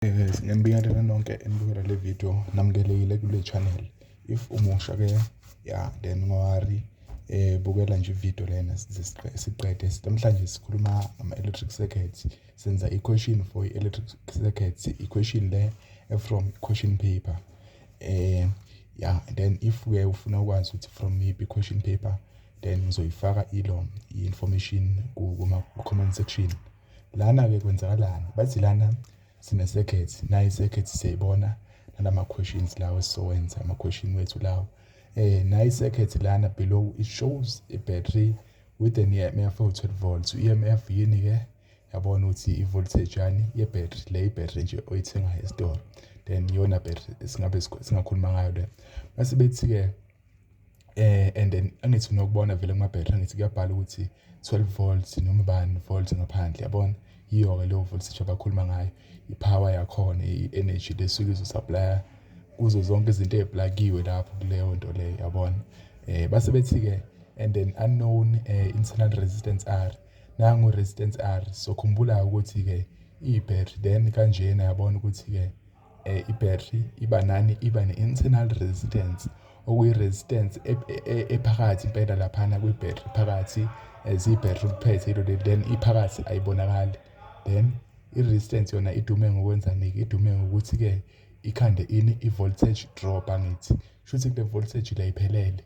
Ngiyanibingelela nonke enibukela le video, namukelekile kule channel. If umusha ke, ya, then unga-worry, bukela nje ivideo lena siqede. Namhlanje sikhuluma ngama-electric circuits, senza i-question for i-electric circuits, i-question le from question paper. Yeah, then if ke ufuna ukwazi ukuthi from yiphi question paper, then ngizoyifaka ilo i-information kuma comment section. Lana ke kwenzakalani? Bathi lana sine circuit, nayi i-circuit siyayibona, nalama questions lawo esizowenza, ama question wethu lawo. Nayi i-circuit lana below, it shows a battery with an EMF of 12 volts. EMF yini ke? Yabona ukuthi i-voltage yani ye-battery le, i-battery nje oyithengayo esitolo, then iyona battery singabe singakhuluma ngayo le. Base bethi ke and then angithi unokubona vele kuma-battery, angithi kuyabhala ukuthi 12 volts noma bani volts ngaphandle, yabona, yiyo-ke leyo voltage abakhuluma ngayo, i-power yakhona, i-energy lesuke izo-supply kuzo zonke izinto ey'plakiwe lapho kuleyo nto leyo, yabona. Base bethi-ke and then unknown internal resistance R, nangu resistance R. So khumbula ukuthi-ke i-battery then kanjena, yabona ukuthi-ke i-battery iba nani? Iba ne-internal resistance, okuyi-resistance ephakathi impela laphana kwi-battery phakathi, as i-battery kuphethe ilo leli, then iphakathi ayibonakali. Then i-resistance yona idume ngokwenzani-ke? Idume ngokuthi-ke ikhande ini? I-voltage drop, angithi? Shuthi kule voltage la iphelele,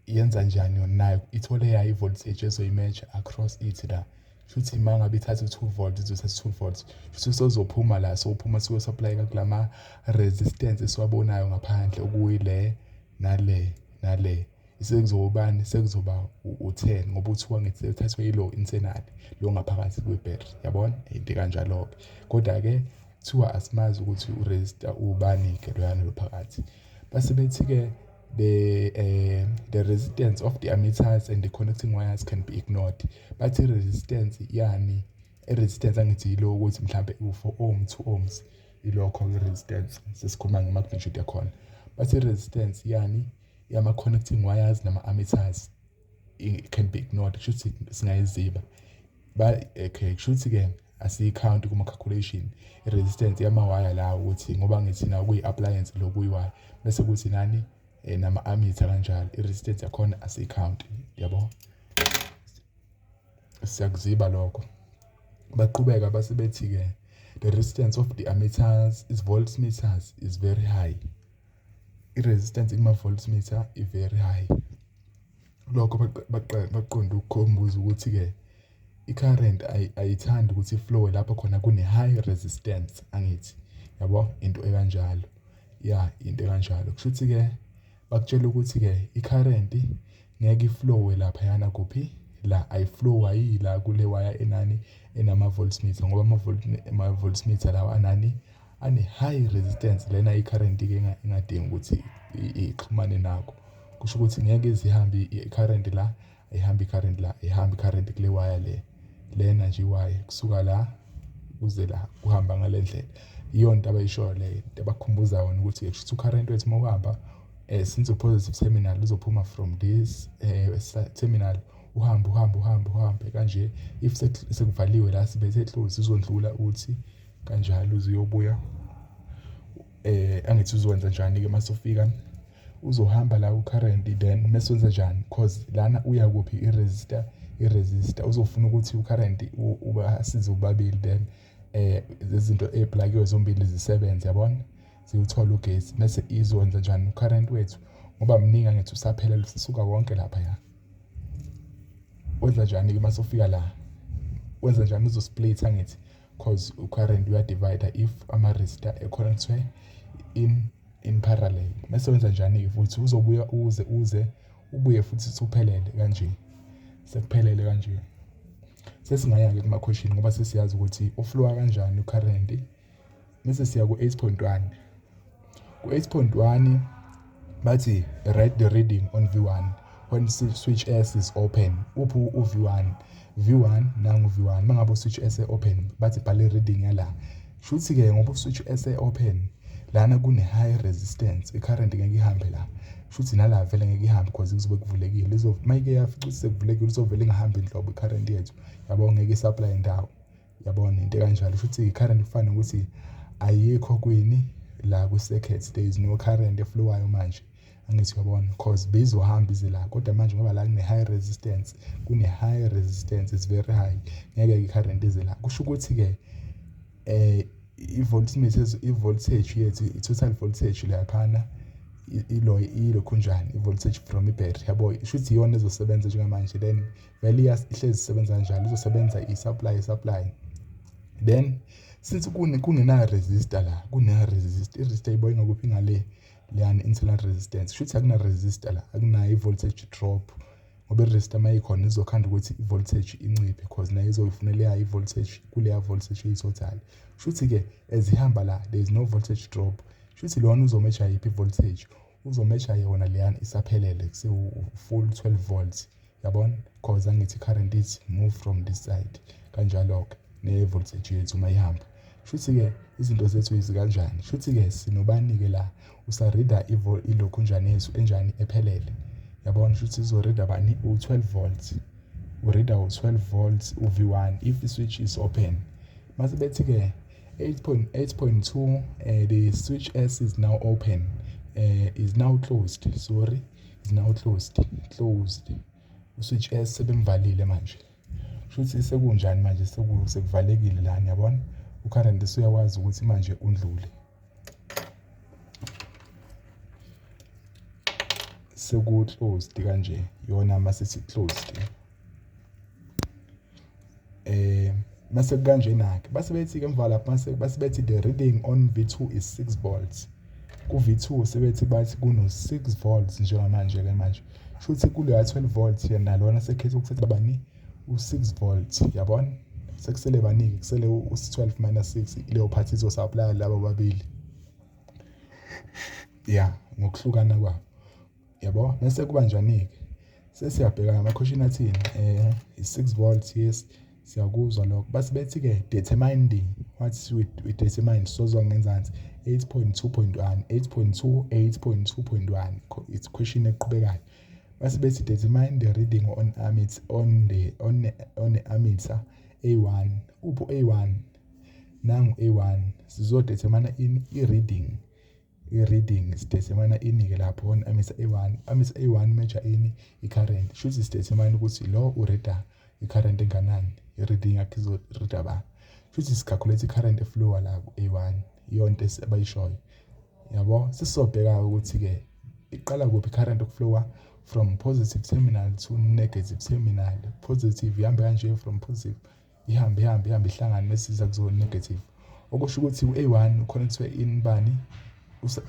yenza njani yona? Nayo ithole yayo i-voltage ezoyi-measure across it la. Shuthi uma ngabe ithatha u-2 volt, izothatha 2 volts, shuthi sozophuma la, sophuma siyo-supply kulama resistance esiwabonayo ngaphandle, okuyile nale nale. Sekuzobani? Sekuzoba u-10, ngoba u-2 angithi uthathwe yilo internal lo ngaphakathi kwe-battery, yabona, into kanjalo-ke. Kodwa-ke kuthiwa asimazi ukuthi u-resistor ubani-ke loyana lo phakathi. Base bethi-ke the resistance of the ammeters and the connecting wires can be ignored. Bathi resistance yani? I-resistance angithi yilo ukuthi mhlambe u-4 ohm, 2 ohms, ilokho i-resistance, sesikhuluma nge-magnitude yakhona. Bathi i-resistance yani yama-connecting wires nama-ammeters can be ignored, kusho ukuthi singayiziba ba. Okay, kusho ukuthi-ke asiyi-count kuma-calculation i-resistance yamawaya lawo, ukuthi ngoba ngithi na kuyi-appliance lo kuyi-wire, bese kuthi nani nama-ammeter kanjalo, i-resistance yakhona asiyi-count, yabo, siyakuziba lokho. Baqhubeka base bethi-ke the resistance of the ammeters is voltmeters is very high. I-resistance kuma-voltmeter i-very high. Lokho baqonda ukukhombuza ukuthi-ke i-current ayithandi ukuthi i-flow lapho khona kune-high resistance, angithi? Yabo, into ekanjalo, ya, into ekanjalo. Kusho ukuthi-ke bakutshela ukuthi-ke i-current ngeke i-flow laphayana kuphi la, ayi-flow ayi la kule waya enani enama-voltmeter, ngoba ama-voltmeter lawa anani? Ane-high resistance. Lena i-current-ke engadingi ukuthi ixhumane nakho. Kusho ukuthi ngeke izihambe i-current la, ayihambi i-current la, ayihambi i-current kule waya le lena nje, iwaya kusuka la kuze la, kuhamba ngale ndlela. Iyona into abayishoyo leyo, into abakukhumbuza yona ukuthi kusho ukuthi u-current wethu uma uhamba, since u-positive terminal uzophuma from this terminal, uhambe uhambe uhambe uhambe kanje. If sekuvaliwe la, sibethe close, uzondlula uthi kanjalo uze uyobuya. Angithi uzokwenza njani-ke masufika? Uzohamba la u-current, then mase wenza njani? Cause lana uya kuphi i-resistor? I-resistor uzofuna ukuthi u-current ubasize ubabili, then izinto ey'plakiwe zombili zisebenze, yabona, ziwuthole ugesi. Mase izokwenza njani u-current wethu, ngoba mningi, angithi usaphelele, usisuka wonke laphaya? Wenza njani-ke mase ufika la? Wenza njani? Uzo-split, angithi? Cause u-current uya-divide if ama-resistor e-connect-we in parallel. Mase wenza njani-ke futhi? Uzobuya uze ubuye futhi usuphelele kanje, sekuphelele kanje. Sesingaya-ke kuma-question, ngoba sesiyazi ukuthi u-flow-a kanjani u-current. Mase siya ku-8.1. Ku-8.1 bathi write the reading on V1 when switch S is open. Uphi u-V1? V1 nangu V1. Mangabe u-switch S open, bathi bhala i-reading yala. Shuthi-ke ngoba u-switch S open lana kune-high resistance, i-current ngeke ihambe la. Shuthi nala vele ngeke ihambe because kuzobe kuvulekile. Mayike yafica ukuthi sekuvulekile, izovele ingahambi nhlobo i-current yethu, yabo, ngeke i-supply indawo, yabona, into ekanjalo. Shuthi i-current kufana nokuthi Ayikho kwini la kwi-circuit, there is no current eflowayo manje, angithi uyabona, cause beyizohamba ize la, kodwa manje ngoba la kune-high resistance, kune-high resistance, it's very high, ngeke i-current ize la. Kusho ukuthi-ke i-voltmeter, i-voltage yethu, i-total voltage laphana ilo ilokhunjani, i-voltage from i-battery, yabo, isho ukuthi iyona ezosebenza njengamanje. Then vele ihlezi isebenza kanjalo, izosebenza i-supply. Then since kungena resistor la, kuna resistor, i-resistor ibo ingakuphi? Ngale leyana internal resistance. Kusho ukuthi akuna resistor la, akunayo i-voltage drop, ngoba i-resistor uma ikhona izokhanda ukuthi i-voltage inciphe, cause nayo izoyifunela eyayo i-voltage kuleya voltage eyi-total. Kusho ukuthi-ke as ihamba la, there is no voltage drop. Kusho ukuthi lona uzo-measure yiphi i-voltage? Uzo-measure yona leyana isaphelele, kusewu-full 12 volts, yabona, cause angithi i-current ithi move from this side kanjalo-ke ne-voltage yethu uma ihamba. Kusho ukuthi-ke izinto zethu izikanjani? Kusho ukuthi-ke sinobani-ke la usa-reada ilokhunjani yethu enjani? Ephelele, yabona. Kusho ukuthi izo-reada bani? U-12 volts, u-reada u-12 volts u-V1 if the switch is open. Mase bethi-ke 8.8.2, the switch S is now open, is now closed, sorry, is now closed. U-switch S sebemvalile manje. Kusho ukuthi sekunjani manje? Sekuvalekile lana, yabona, u-current usuyakwazi ukuthi manje undlule. Seku-closed kanje yona. Masithi closed, mase kukanjena-ke, base bethi-ke emva lapho, mase base bethi the reading on V2 is 6 volts. Ku-V2 sebethi bathi kuno-6 volts njengamanje-ke. Manje kusho ukuthi kuleya 12 volts yena lona sekhetha ukuthatha bani? U-6 volts, yabona. Sekusele baningi, kusele u-12 minus 6. Leyo part izo-supply laba babili ya ngokuhlukana kwabo, yabo. Bese kuba njani-ke? Sesiyabheka ama-question athini. I-6 volts, yes, siyakuzwa lokho. Base bethi-ke determine the what we determine, sozwa ngenzansi 8.2.1, 8.2, 8.2.1, it's question eqhubekayo. Base bethi determine the reading on ammeter, on the ammeter A1. Uphi A1? Nangu A1. Sizo-determine ini? I-reading. I-reading si-determine ini-ke lapho on ammeter A1? Ammeter A1 measure ini? I-current. Shuthi si-determine ukuthi lo u-reada i-current enganani, i-reading yakhe izo-reada ba. Shuthi si-calculate i-current e-flowa la ku-A1, iyonto abayishoyo, yabo. Sesizobheka ukuthi-ke iqala kuphi i-current oku-flowa from positive terminal to negative terminal. Positive ihambe kanje, from positive ihambe, ihambe, ihambe, ihlangane, bese iza kuzo negative. Okusho ukuthi u-A1 u-connectwe in bani?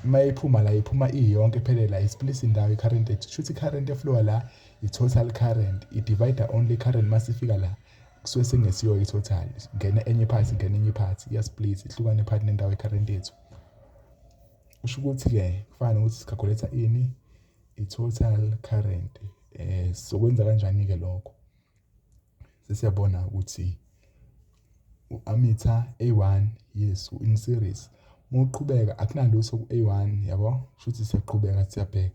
Uma iphuma la, iphuma iyonke iphelele la, i-split indawo i-current ethu. Shuthi i-current e-flowa la i-total current, i-divide only current. Masifika la kusuke sengesiyo i-total, ngena enye part, ngena enye part, iya-split, ihlukane phakathi nendawo i-current yethu. Kusho ukuthi-ke kufana nokuthi si-calculate ini? I-total current. Sizokwenza kanjani-ke lokho? Sesiyabona ukuthi u-ammeter A1, yes, u-in series. Uma uqhubeka akunalutho ku-A1, yabo. Kusho ukuthi siyaqhubeka, siyabheka,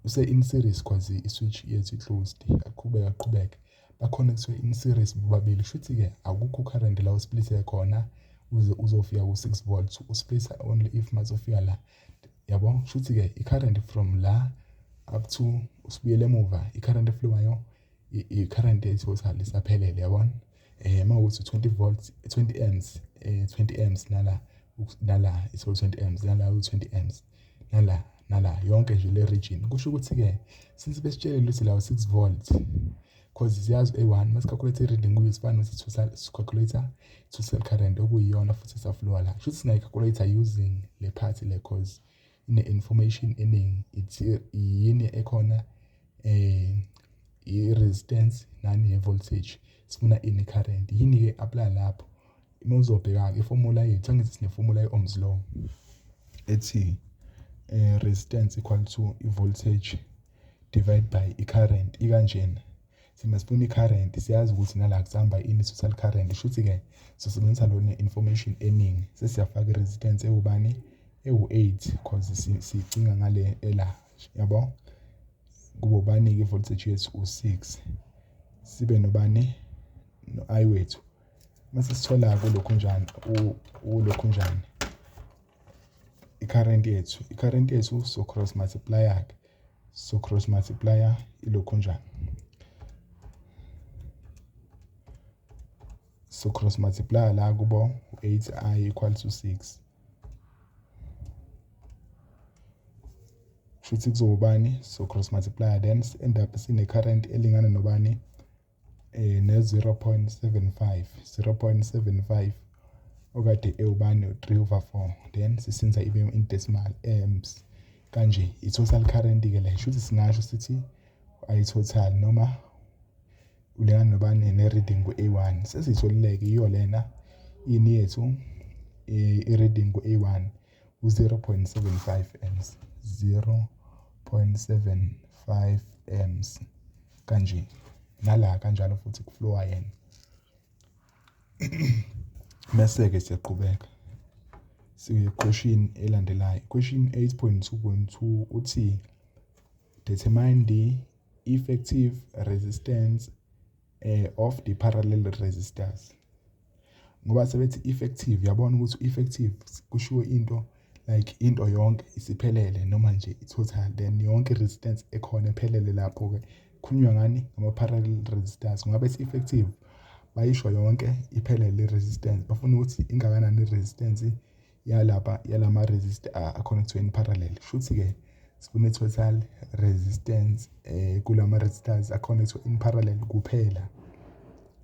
use-in series cause i-switch yethu i-closed. Aqhubeka, aqhubeke, ba-connectwe in series bobabili. Kusho ukuthi-ke akukho current la u-splithe khona uze uzofika ku-6 volts. U-splitha only if mazofika la, yabo. Kusho ukuthi-ke i-current from la up to usibuyele emuva, i-current e-flowayo i-current total isaphelele, yabona. Uma ukuthi 20 volts, 20 amps, 20 amps nala nala, it's 20 amps nala, u-20 amps nala nala, yonke nje le region. Kusho ukuthi-ke since besitshelile ukuthi la 6 volts, cause siyazi A1 masi-calculate i-reading kuyo sifana nokuthi total, si-calculate total current okuyiyona futhi esa-flowa la. Kusho ukuthi singayi-calculate using le part le, cause ine-information eningi. It's yini ekhona? I-resistance nani? Ye-voltage. Sifuna ini? Current. Yini-ke apply lapho? Uma uzobheka-ke i-formula yethu, angithi sine-formula ye-Ohm's law ethi resistance equal to i-voltage divide by i-current, ikanjena. Thina sifuna i-current, siyazi ukuthi nala kusahamba ini? Total current. Shuthi-ke sisebenzisa lona information eningi, sesiyafaka i-resistance ewubani? Ewu-8, cause sicinga ngale ela, yabo. Kube ubani-ke i-voltage yethu? U-6. Sibe nobani? No-I wethu. Mase sithola kulokhu njani, ulokhu njani, I-current yethu, i-current yethu so cross multiplier ke, so cross multiplier ilokhu njani, so cross multiplier la kubo 8i equal to 6. Shuthi kuzoba ubani? So cross multiplier, then end up sine current elingana nobani? Ne 0.75, 0.75 okade ewubani? 3 over 4. Then sisenza ibe in decimal amps kanje. I-total current ke le, shuthi singasho sithi I total noma ulingana nobani? Ne-reading ku-A1. Sesiyitholile-ke iyo lena ini yethu, i-reading ku-A1 u-0.75 amps, 0.75 amps kanje. Nala kanjalo futhi kuflowa yena. Bese-ke siyaqhubeka siye question elandelayo. Question 8.2.2 uthi determine the effective resistance of the parallel resistors. Ngoba sebethi effective, yabona ukuthi effective kushiwo into like into yonke isiphelele noma nje i-total, then yonke resistance ekhona ephelele lapho-ke khulunywa ngani? Ngama-parallel resistors. Ngoba bethi effective bayisho yonke iphelele i-resistance, bafuna ukuthi ingakanani i-resistance yalapha yalama resistor a-connectwe in parallel. Shuthi-ke sifuna i-total resistance kulama resistors a-connectwe in parallel kuphela,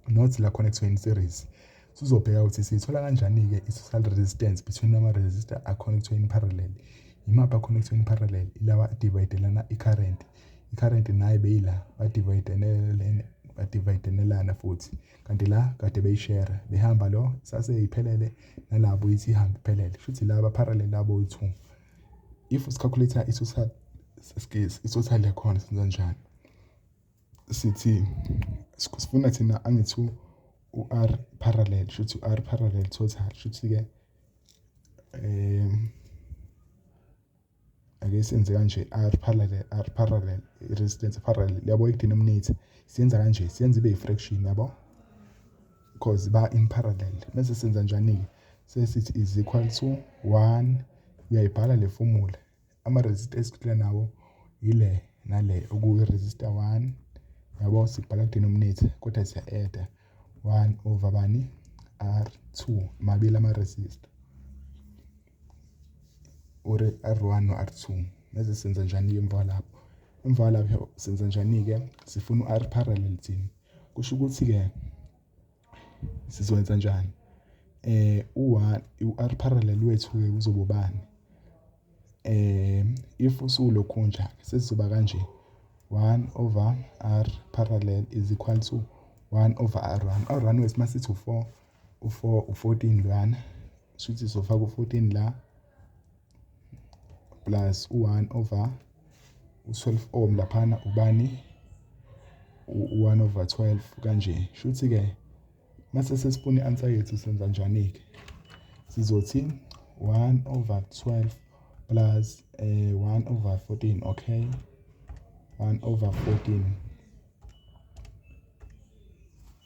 not la connectwe in series. Sizobheka ukuthi siyithola kanjani-ke i-total resistance between ama-resistor a-connectwe in parallel. Imaphi a-connectwe in parallel? Ilawa adividelana i-current. I-current nayo beyila, badividenelana futhi, kanti la kade beyishare behamba lo saseyiphelele nalabo ithi ihambe iphelele. Shuthi laba parallel labo yi-2. If usicalculate i-total, i-total yakhona senza njani? Sithi sifuna thina angithi u-R parallel, shuthi u-R parallel total, shuthi-ke ake senze kanje, R parallel, R parallel, resistance parallel, yabo i-denominator siyenza kanje, siyenza ibe i-fraction, yabo, because ba in parallel. Bese senza njani-ke? Sesithi is equal to 1, uyayibhala le formula, ama-resistor esikhulula nawo ile nale, okuyi-resistor 1, yabo, sibhala ku-denominator kodwa siya-add 1 over bani? R2, mabili ama-resistor, R1 no-R2. Bese senza njani-ke emva lapho? Emva lapho senza njani-ke? Sifuna u-R parallel thina, kusho ukuthi-ke sizokwenza njani? U-1 u-R parallel wethu-ke uzoba ubani? If usulokhu njalo sesizoba kanje, 1 over R parallel is equal to 1 over R1. R1 wethu masithi u4, u4 u14 lwana, shuthi sizofaka u14 la plus u1 over u12 ohm laphana ubani? U1 over 12 kanje. Shuthi ke mase sesifuna i-answer yethu senza njani ke? Sizothi 1 over 12 plus 1 over 14, okay, 1 over 14.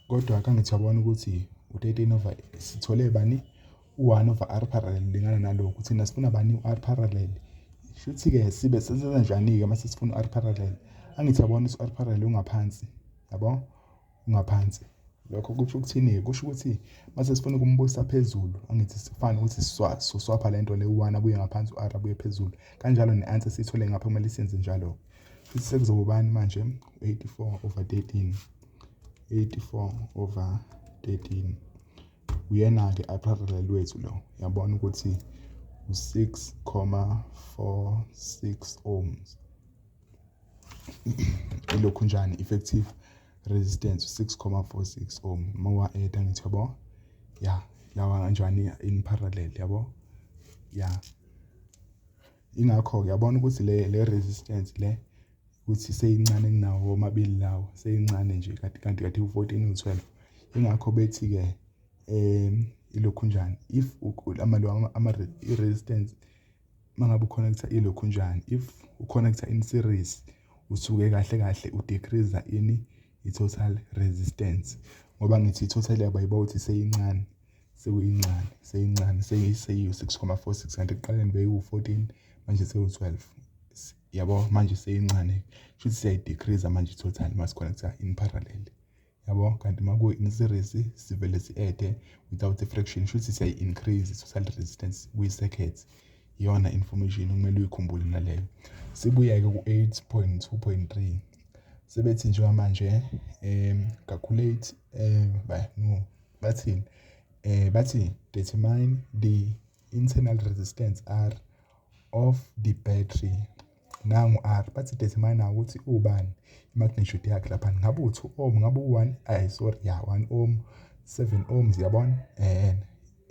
Kodwa kangithi uyabona ukuthi u13 over sithole bani? U1 over R parallel lingana nalokhu, thina sifuna bani? U-R parallel. Shuthi ke sibe senza kanjani ke mase sifuna u-R parallel? Angithi uyabona ukuthi u-R parallel ungaphansi, yabo, ungaphansi. Lokho kusho ukuthini? Kusho ukuthi mase sifuna ukumbuyisa phezulu, angithi sifana ukuthi siswapha lento le, u1 abuye ngaphansi, u-R abuye phezulu, kanjalo ne-answer siyithole ngapha kumele siyenze njalo. Futhi sekuzoba ubani manje? 84 over 13, 84 over 13. Uyena-ke R parallel wethu lo, yabona ukuthi u-6.46 ohms. Ilokhu njani effective resistance 6.46 ohm mawa-add, angithi yabo, ya lawa kanjani in parallel, yabo, ya ingakho-ke yabona ukuthi le resistance le ukuthi seyincane kunawo omabili lawo, seyincane nje kanti kade u-14 u-12. Ingakho bethi-ke ilokhu njani if i-resistance mangabe uconnecta ilokhu njani, if uconnecta in series usuke kahle kahle udecrease ini? I-total resistance, ngoba ngithi i-total yabo ayibo ukuthi seyincane, Sekuyincane, seyincane, seyiwu-6,46, kanti ekuqaleni beyiwu-14, manje sewu-12, yabo. Manje seyincane, shuthi siyayi-decrease manje total masi-connecta in parallel, yabo. Kanti uma ku-in series sivele si-add without fraction, shuthi siyayi-increase total resistance kwi-circuit. Iyona information okumele uyikhumbule naleyo. Sibuye-ke ku-8.2.3, sebethi njengamanje calculate, no, bathini? Bathi determine the internal resistance R of the battery. Nangu R, bathi determine ukuthi ubani i-magnitude yakhe lapha, ngabe u-2 ohm, ngabe u-1, ay sorry, ya 1 ohm, 7 ohms, yabona.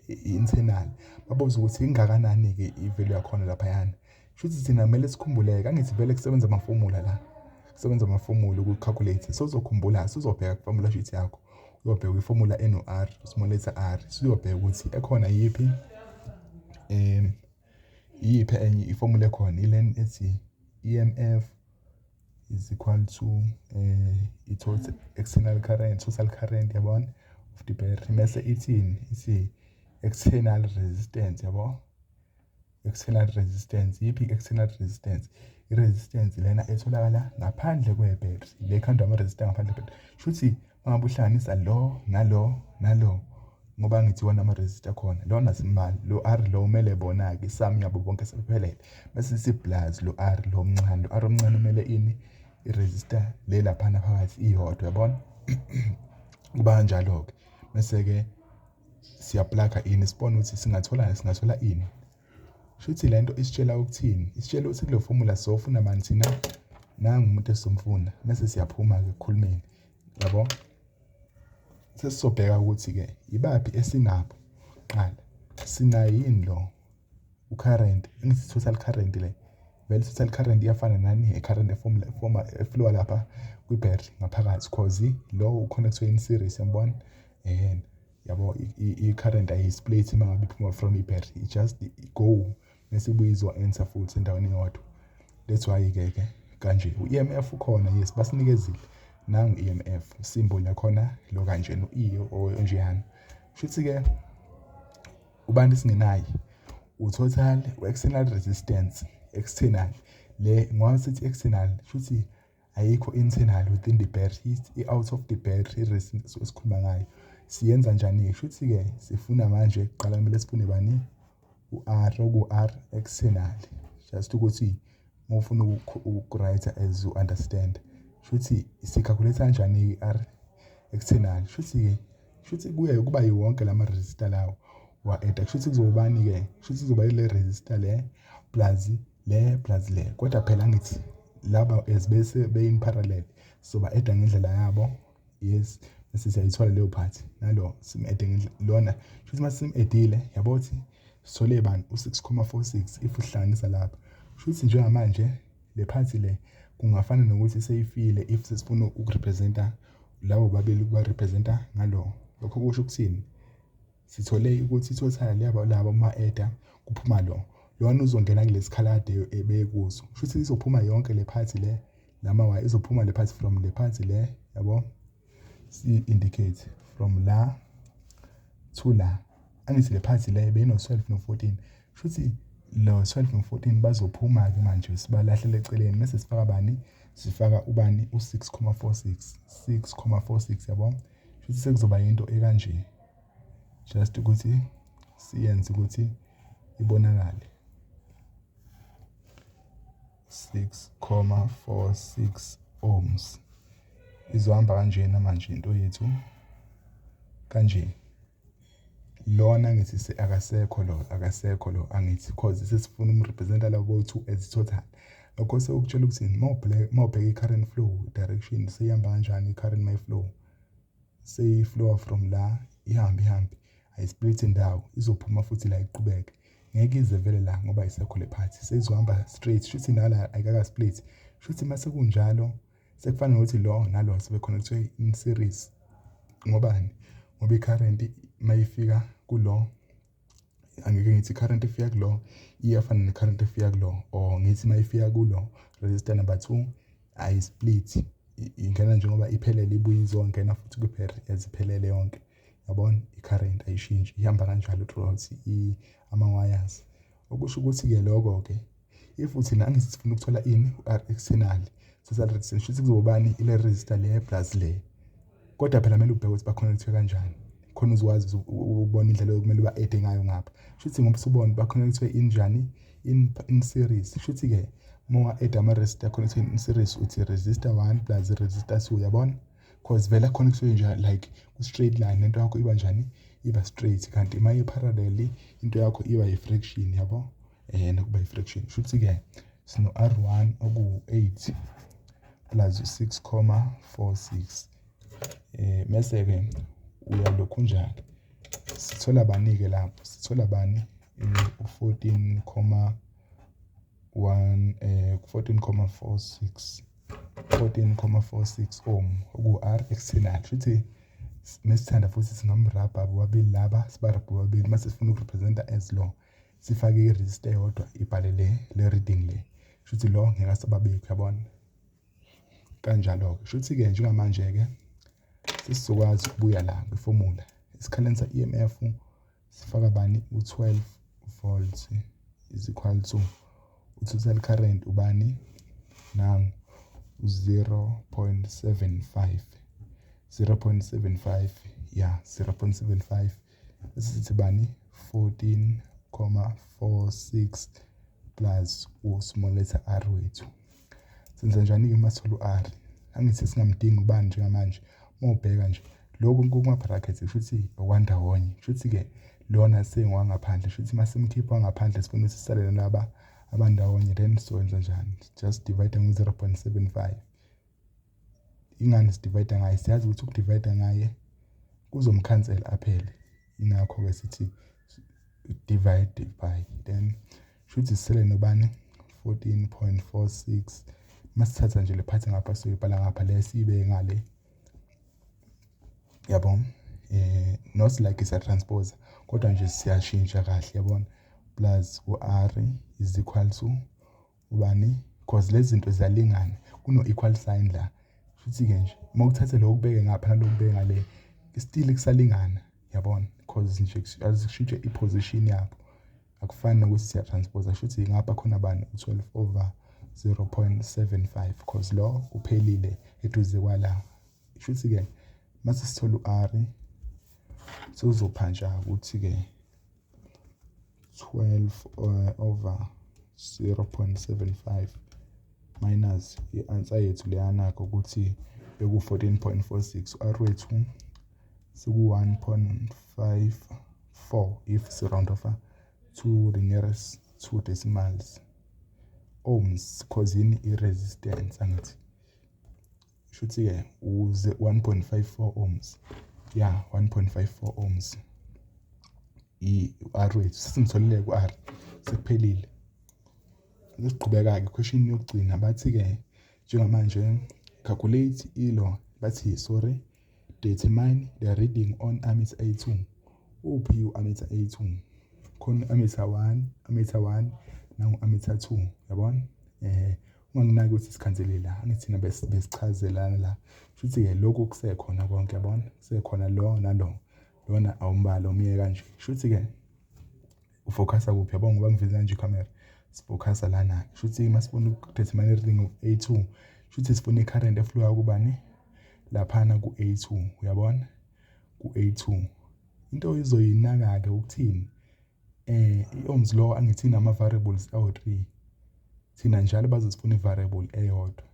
I-internal babuza ukuthi ingakanani-ke i-value yakhona laphayana. Shuthi thina kumele sikhumbuleke, angithi vele kusebenza amafomula la, kusebenza amafomula uku-calculate. Sozokhumbula, sizobheka ku-formula sheet yakho, uyobheka ifomula eno-R, small letter r, siyobheka ukuthi ekhona yiphi, iyiphi enye ifomula ekhona, ileni ethi EMF is equal to i-total external current, total current, yabona, of the battery. Mase ithini? Ithi external resistance, yabo. External resistance yiphi? I-external resistance, i-resistance lena etholakala ngaphandle kwe-battery, le khandwa ama-resistor ngaphandle kwe-battery. Shuthi mangabe uhlanganisa lo nalo nalo, ngoba ngithi wona ama-resistor khona lona simali lo R lo umele bona-ke i-sum yabo bonke sebephelele, bese sithi plus lo R lo omncane. Lo R omncane umele ini? I-resistor le laphana phakathi iyodwa, yabona. Kuba kanjalo-ke. Bese-ke siya-plug-a ini, sibone ukuthi singathola ini. Shuthi lento isitshela ukuthini? Isitshela ukuthi kule formula sofuna bani thina? Nangu umuntu esizomfuna, bese siyaphuma-ke ekukhulumeni, yabo. Sesizobheka ukuthi-ke ibaphi esinabo. Qala, sinayo yini lo u-current? Angithi total current le vele, total current iyafana nani? I-current e-forma e-flow lapha kwi-battery ngaphakathi, cause lo u-connect-we in series, yabona. Yabo, i-current ayi-split uma ngabe iphuma from i-battery, it just go bese ibuye izo-enter futhi endaweni eyodwa. That's why-ke ke kanje u-EMF ukhona, yes, basinikezile. Nangu EMF symbol yakhona lo kanje, no-E onjeyana. Shuthi-ke ubantu esingenayo u-total external resistance, external le, ngoba sithi external shuthi ayikho internal within the battery, i-out of the battery resistance esikhuluma ngayo. Siyenza njani-ke? Shuthi-ke sifuna manje, kuqala kumele sifune bani? U-R, oku-R external, just ukuthi uma ufuna uku-write as you understand. Shuthi si-calculate kanjani i-R external? Shuthi-ke, shuthi kuye kuba yiwonke lama resistor lawo wa-add. Kushuthi kuzobani-ke? Kushuthi kuzoba ile resistor le plus le plus le, kodwa phela angithi laba as bese be-in parallel, soba-add ngendlela yabo, yes, bese siyayithola leyo part. Nalo sim-add ngendlela lona, shuthi uma sim-add-ile, yabo, ukuthi sithole bani? U-6,46 if uhlanganisa lapha. Shuthi njengamanje le part le kungafana nokuthi seyifile if sesifuna uku-represent-a labo babili, kuba-represent-a ngalo. Lokho kusho ukuthini? Sithole ukuthi i-total yabo laba uma-add-a kuphuma lo, lona uzongena kulesi khala kade ebekuso. Shuthi izophuma yonke le part le, lama-wire izophuma le part from le part le, yabo. Si-indicate from la to la. Angithi le part le beyino-12 no-14? Shuthi lo 12 no-14 bazophuma-ke manje, sibalahlele eceleni, mase sifaka bani? Sifaka ubani? U-6,46, 6,46, yabo. Shuthi sekuzoba into ekanje, just ukuthi siyenze ukuthi ibonakale, 6,46 ohms. Izohamba kanjena manje into yethu kanje. Lona ngithi akasekho, lo akasekho lo, angithi? Cause sesifuna um-represent-a labo two as total. Lokho sekukutshela ukuthi uma ubheka i-current flow direction, seyihamba kanjani i-current mayi-flow? Seyi-flow from la, ihambe ihambe, ayi-split indawo, izophuma futhi la iqhubeke. Ngeke ize vele la ngoba ayisekho le part, seyizohamba straight. Shuthi nala ayikaka-split. Shuthi mase kunjalo sekufana nokuthi lo nalo sebe-connect-we in series. Ngobani? Ngoba i-current mayifika kulo, angeke ngithi i-current ifika kulo iyafana ne-current efika kulo, or ngithi mayifika kulo resistor number 2 ayi-split, ingena njengoba iphelele, ibuye izongena futhi kwi-battery as iphelele yonke, Yabona, i-current ayishintshi, ihamba kanjalo throughout ama-wires. Okusho ukuthi-ke lokho-ke, if thina angithi sifuna ukuthola ini, u-R external, total resistance, shuthi kuzoba ubani? Ile resistor le plus le. Kodwa phela kumele ubheke ukuthi ba-connect-we kanjani, khona uzokwazi ukubona indlela okumele uba-add ngayo ngapha. Shuthi ngoba usubona ba-connect-we injani, in series. Shuthi-ke uma unga-add ama-resistor connect-we in series, uthi resistor 1 plus resistor 2, yabona, cause vele a-connect-we nje like ku-straight line, lento yakho iba njani? Iba straight. Kanti uma i-parallel, into yakho iba i-fraction, yabo, nokuba i-fraction. Shuthi-ke sino R1 oku-8 plus 6,46, mese-ke uyalokhu njalo, sithola bani-ke lapho? Sithola bani? U-14,1, 14,46, 14,46 ohm oku-R external. Shuthi mesithanda futhi singamrabha bobabili laba, sibarabhe bobabili. Mase sifuna uku-represent-a as lo, sifake i-resistor eyodwa, ibhale le reading le. Shuthi lo ngeke asababikho, yabona, kanjalo-ke. Shuthi-ke njengamanje-ke sesizokwazi ukubuya la kwifomula esikhaleni sa-EMF, sifaka bani? U-12 volts is equal to u-total current, ubani nangu? U-0.75, 0.75, ya, 0.75. Bese sithi bani? 14,46 plus u-small letter r wethu. Senza njani-ke uma sithola u-r? Angithi singamdingi ubani njengamanje? Uma ubheka nje lokhu kuma-brackets, kusho okwandawonye, kusho-ke lona sengwangaphandle. Kusho ukuthi uma simkhipha wangaphandle, sifuna ukuthi sisale nalaba abandawonye, then sizokwenza njani? Just divide ngo-0.75. Ingani si-divide ngaye? Siyazi ukuthi uku-divide ngaye kuzomkhansela aphele, ingakho-ke sithi divide by. Then shuthi sisele nobani? 14.46. Masithatha nje le part ngapha, soyibhala ngapha, le siyibeke ngale, yabo. Not like siya-transpose, kodwa nje siyashintsha kahle, yabona, plus u-r is equal to ubani? Because lezi zinto ziyalingana, kuno equal sign la. Futhi-ke nje uma uthathe lokhu kubeke ngapha nalokhu kubeke ngale, still kusalingana, yabona, because nje akushintshe i-position yabo, akufani nokuthi siya-transpose. Shuthi ngapha khona bani? U-12 over 0.75, because lo uphelile eduze kwala. Shuthi-ke mase sithola u-r, sezophantsha ukuthi-ke 12 over 0.75 minus i-answer yethu leyanakho ukuthi beku-14.46, u-r wethu seku-1.54 if si-round off to the nearest two decimals, ohms, cause yini? I-resistance, angithi? Shuthi-ke uze 1.54 ohms, ya, 1.54 ohms i-R wethu. Sesimtholile ku-R, sekuphelile. Siqhubeka-ke, question yokugcina, bathi-ke njengamanje calculate ilo, bathi, sorry, determine the reading on ammeter A2. Uphi u-ammeter A2? Khona ammeter 1, ammeter 1 nangu ammeter 2, yabona. Unganginaki ukuthi sikhanzele la, angithi thina besichazelana la. Shuthi-ke lokhu kusekhona konke, yabona, kusekhona lo nalo, lona awumbala, umyeke kanje. Shuthi-ke u-focus-a kuphi? Yabo, ngoba ngiveza nje ikhamera, si-focus-a lana-ke. Shuthi uma sifuna uku-determine reading of A2, shuthi sifuna i-current e-flow-a kubani laphana? Ku-A2, uyabona, ku-A2. Into ozoyinaka-ke ukuthini? I-Ohm's law, angithi, inama-variables awu-3. Thina njalo bazosifuna i-variable eyodwa,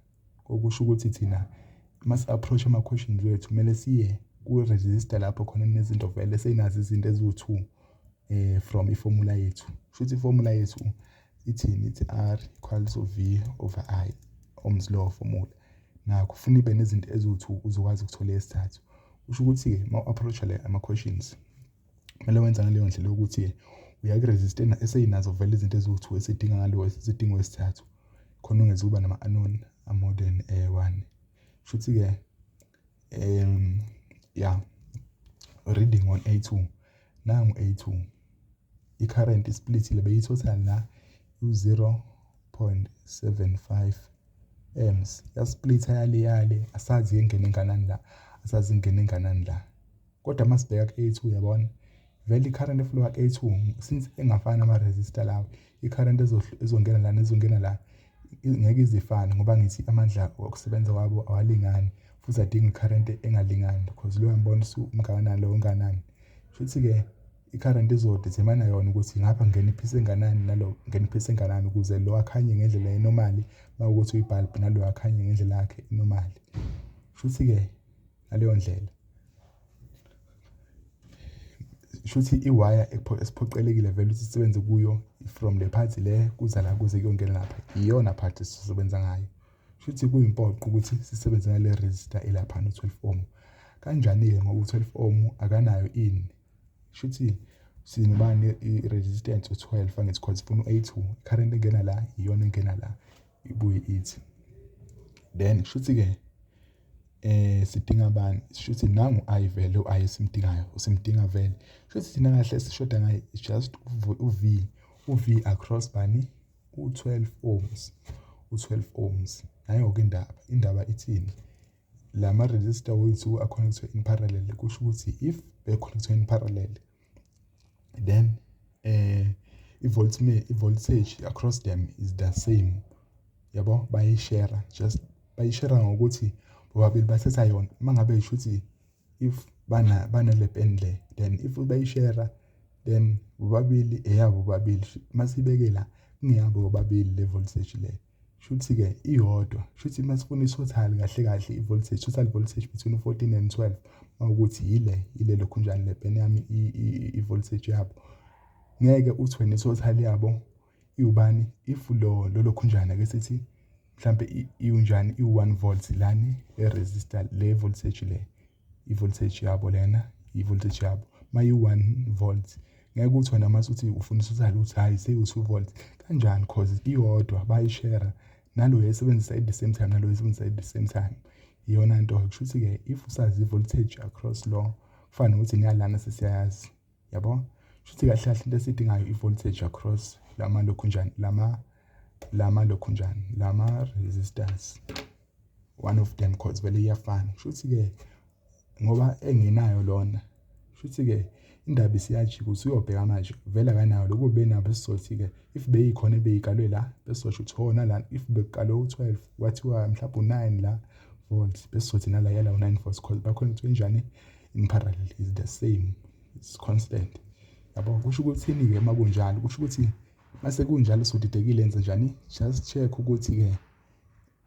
okusho ukuthi thina masi-approach ama-questions wethu, kumele siye ku-resistor lapho khona kunezinto vele seyinazo izinto eziwu-2 from i-formula yethu. Shuthi i-formula yethu ithini? Ithi R equals to V over I, Ohm's law formula. Nakho ufuna ibe nezinto eziwu-2, uzokwazi ukuthola esithathu. Kusho ukuthi-ke uma u-approach-a le ama-questions, kumele wenza ngaleyo ndlela yokuthi uya ku-resistor eseyinazo vele izinto eziwu-2 esidinga ngalo, esidinga wesithathu, khona ungeze kuba nama-unknown more than one. Shuthi-ke ya, reading on A2, nangu A2, i-current i-split-ile, beyi-total la u-0.75 amps, ya-split-a yale yale, asazi ingene enganani la, asazi ingene enganani la. Kodwa uma sibheka ku-A2, uyabona vele i-current eflowa ku-A2, since engafani ama-resistor lawo, i-current ezongena la nezongena la ngeke izifane, ngoba ngithi amandla okusebenza kwabo awalingani, futhi adinga i-current engalingani, because lo uyambona umngakanani, lo unganani. Futhi-ke i-current izodetermine yona ukuthi ngapha ngena iphisi enganani, nalo ngena iphisi enganani, ukuze lo akhanye ngendlela enormal, mawukuthi uyi-bulb, nalo akhanye ngendlela yakhe enormal. Futhi-ke ngaleyo ndlela shuthi iwaya esiphoqelekile vele ukuthi sisebenze kuyo from le part le kuza la kuze kuyongena lapha, iyona part esisebenza ngayo. Shuthi kuyimpoqo ukuthi sisebenze ngale resistor elaphana u-12 ohm. Kanjani-ke ngoba u-12 ohm akanayo ini? Shuthi sinobani i-resistance u-12, angithi, cause sifuna u-A2, current engena la iyona engena la, ibuye ithi then shuthi-ke sidinga bani? Shuthi nangu I vele, u-I esimdingayo usimdinga vele. Shuthi thina kahle esishoda ngayo is just u-V, u-V across bani? U-12 ohms, u-12 ohms. Nayo-ke indaba ithini? Lama resistor wethu a-connectwe in parallel, kusho ukuthi if be-connectwe in parallel, then i-voltage across them is the same, yabo, bayishare, just bayishare ngokuthi bobabili bathatha yona. Uma ngabe isho ukuthi if bana banale pen le, then if bayishare, then bobabili eyabo bobabili. Masibeke la kungeyabo bobabili le voltage le, shuthi-ke iyodwa. Shuthi masifuna i-total kahle kahle, i-voltage, total voltage between 14 and 12, mawukuthi yile lokhunjani le pen yami, i-voltage yabo, ngeke uthi wena i-total yabo iwubani if lo lokhunjani, ake sithi mhlambe iwunjani, iwu-1 volt lani le resistor, le voltage le, i-voltage yabo lena, i-voltage yabo mayi-1 volt, ngeke uthi wena mase uthi ufuna i-total uthi hayi seyi-2 volt. Kanjani? Cause iyodwa, bayishare, nalo yayisebenzisa at the same time, nalo yayisebenzisa at the same time. Iyona nto kusho ukuthi-ke if usazi i-voltage across lo, kufana nokuthi niyalana sesiyayazi, yabo. Shuthi kahle kahle into esiyidingayo i-voltage across lama lokhunjani, lama lokhunjani, lama resistors, one of them, cause vele iyafana. Shuthi-ke ngoba engenayo lona, shuthi-ke indaba isiyajika, usuyobheka manje vele akanayo lokhu benabo. Sizothi-ke if beyikhona ebeyikalwe la, besizosho ukuthi hona la, if bekukalwe u-12, kwathiwa mhlawumbe u-9 la volts, besizothi nala yala u-9 volts, cause bakhona njani in parallel, is the same, it's constant, yabo. Kusho ukuthini-ke uma kunjalo? Kusho ukuthi mase kunjalo sodidekile, enze njani? Just check ukuthi-ke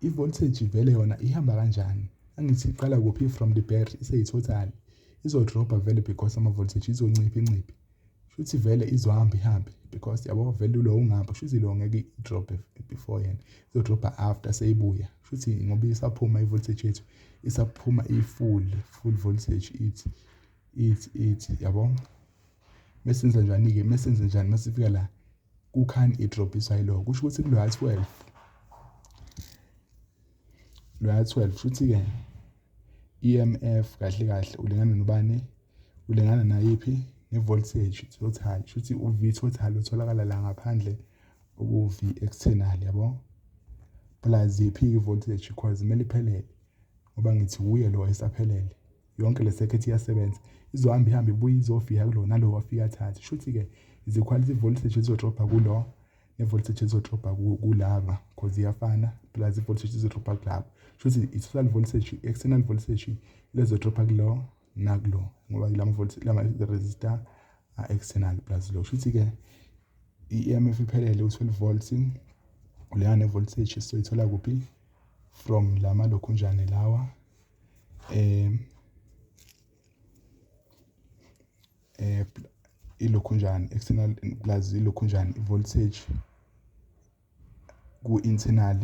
i-voltage vele yona ihamba kanjani. Angithi iqala kuphi? From the battery, iseyi-total izodropha vele, because ama-voltage izoncipha inciphe. Shuthi vele izohamba ihambe, because yabo vele lo ungapha, shuthi lo ngeke i-drop before yena, izodropha after seyibuya. Shuthi ngoba isaphuma i-voltage yethu, isaphuma i-full full voltage, ithi yabo. Mesenza njani-ke? Mesenze njani masifika la kukhani idrophiswa yilo? Kusho ukuthi kuloya 12, loya 12, shuthi-ke EMF kahle kahle ulingana nobani? Ulingana nayiphi? Ne-voltage total. Shuthi u-V total utholakala la ngaphandle, uku-V external, yabo, plus yiphi i-voltage, cause kumele iphelele, ngoba ngithi uye lo esaphelele yonke le circuit iyasebenza, izohamba ihambe ibuye izofika kulo, nalo wafika athathe. Shuthi-ke is equal to i-voltage ezodropha kulo ne-voltage ezodropha kulaba, cause iyafana, plus i-voltage ezodropha kulaba. Shuthi i-total voltage, external voltage lezodropha kulo nakulo, ngoba lama voltage, lama resistor external plus lo. Shuthi-ke i-EMF iphelele u-12 volts ulingana ne-voltage esizoyithola kuphi? From lama lokhunjane lawa, ilokhunjani external plus ilokhunjani voltage ku-internal,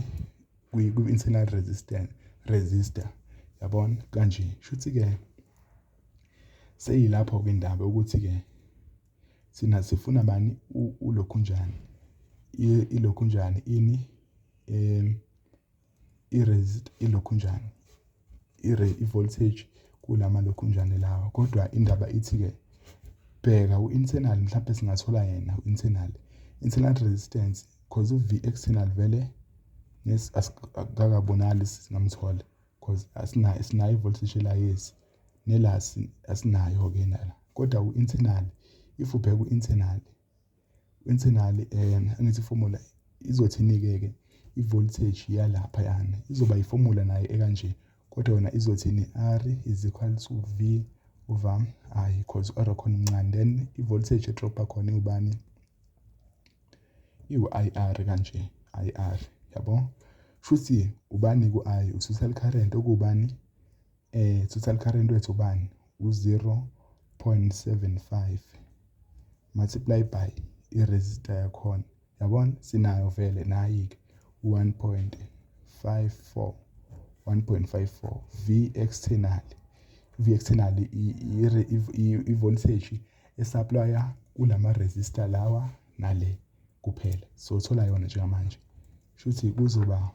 ku-internal resistance resistor, yabona kanje. Shuthi-ke seyilapho-ke indaba ukuthi-ke thina sifuna bani? Ulokhunjani, ilokhunjani ini, i-resist, ilokhunjani, i-voltage kulama lokhunjani lawa. Kodwa indaba ithi-ke bheka u-internal, mhlawumbe singathola yena u-internal, internal resistance, cause u-V external vele akakabonakali singamthola, cause asinayo sinayo i-voltage la, yes. Nela asinayo-ke nala, kodwa u-internal, if ubheka u-internal, internal angithi formula izothini-ke ke i-voltage yalaphayana izoba i-formula nayo ekanje, kodwa yona izothini? R is equal to V over I, cause u-R khona umncane. Then i-voltage e-drop-a khona iwubani? Iwu-IR kanje, IR, yabo. Shuthi ubani ku-I? U-total current okubani? Total current wethu ubani? U-0.75 multiply by i-resistor yakhona, yabona, sinayo vele nayi-ke 1.54, 1.54. V external, V external i-voltage e-supply-a kulama resistor lawa nale kuphela. So thola yona njengamanje, shuthi kuzoba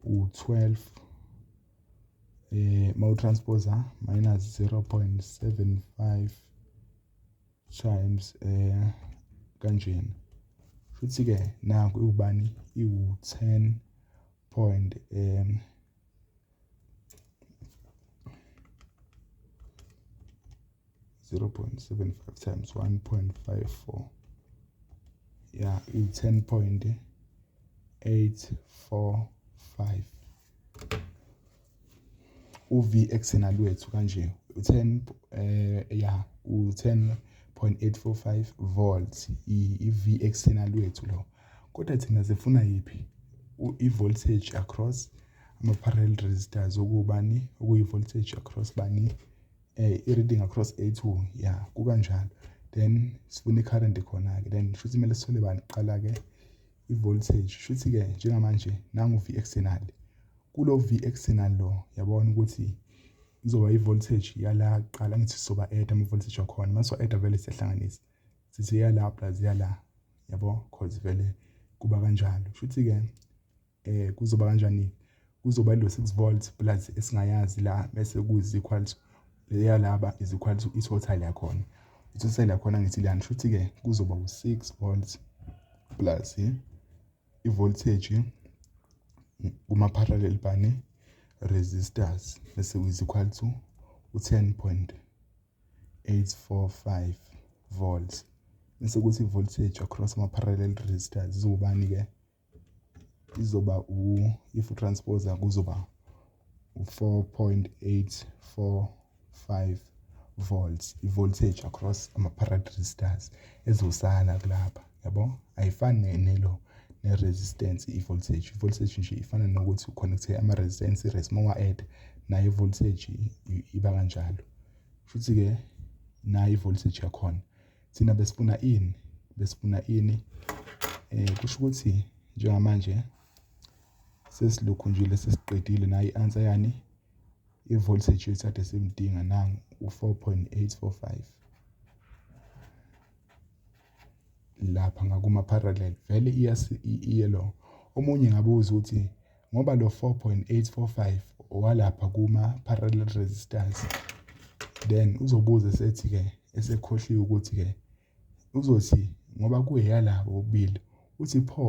u-12 mawu-transpose minus 0.75 times kanjena. Futhi ke nanku iwubani? Iwu-10 point 0.75 times 1.54, yeah, i-10.845 u-V external wethu kanje, u-10 yeah, u-10.845 volts i-V external wethu lo. Kodwa thina sifuna yiphi? I-voltage across ama-parallel resistors, okubani? Okuyi-voltage across bani? I-reading across A2, yeah, kukanjalo. Then sifuna i-current khona-ke, then shuthi kumele sithole bani kuqala-ke? I-voltage. Shuthi-ke njengamanje nangu V external, kulo V external lo, yabona ukuthi izoba i-voltage yala kuqala. Ngithi sizoba add ama-voltage wakhona, mase add vele siyahlanganisa, sithi yala plus yala, yabo, cause vele kuba kanjalo. Shuthi-ke kuzoba kanjani? Kuzoba lo 6 volts plus esingayazi la, bese kuyi equal to leyalaba is equal to i-total yakhona. I-total yakhona ngithi lana, shuthi-ke kuzoba u-6 volts plus i-voltage kuma-parallel bani? Resistors, bese is equal to u-10.845 volts. Bese kuthi i-voltage across ama-parallel resistors izobani-ke? Izoba if u-transpose kuzoba u-4.845 volts, i-voltage across ama-parallel resistors ezosala kulapha, yabo. Ayifani nelo ne-resistance i-voltage. I-voltage nje ifana nokuthi u-connect-e ama-resistance series, uma add nayo i-voltage iba kanjalo. Futhi-ke nayo i-voltage yakhona, thina besifuna ini? Besifuna ini? Kusho ukuthi njengamanje sesilokhu nje sesiqedile nayo i-answer yani, i-voltage yethu kade simdinga nangu u-4.845 lapha ngakuma-parallel. Vele iye lo omunye ngabuza ukuthi ngoba lo 4.845 owalapha kuma-parallel resistors, then uzobuza sethi-ke esekhohliwe ukuthi-ke uzothi ngoba kuyeyalabo bobili, uthi pho.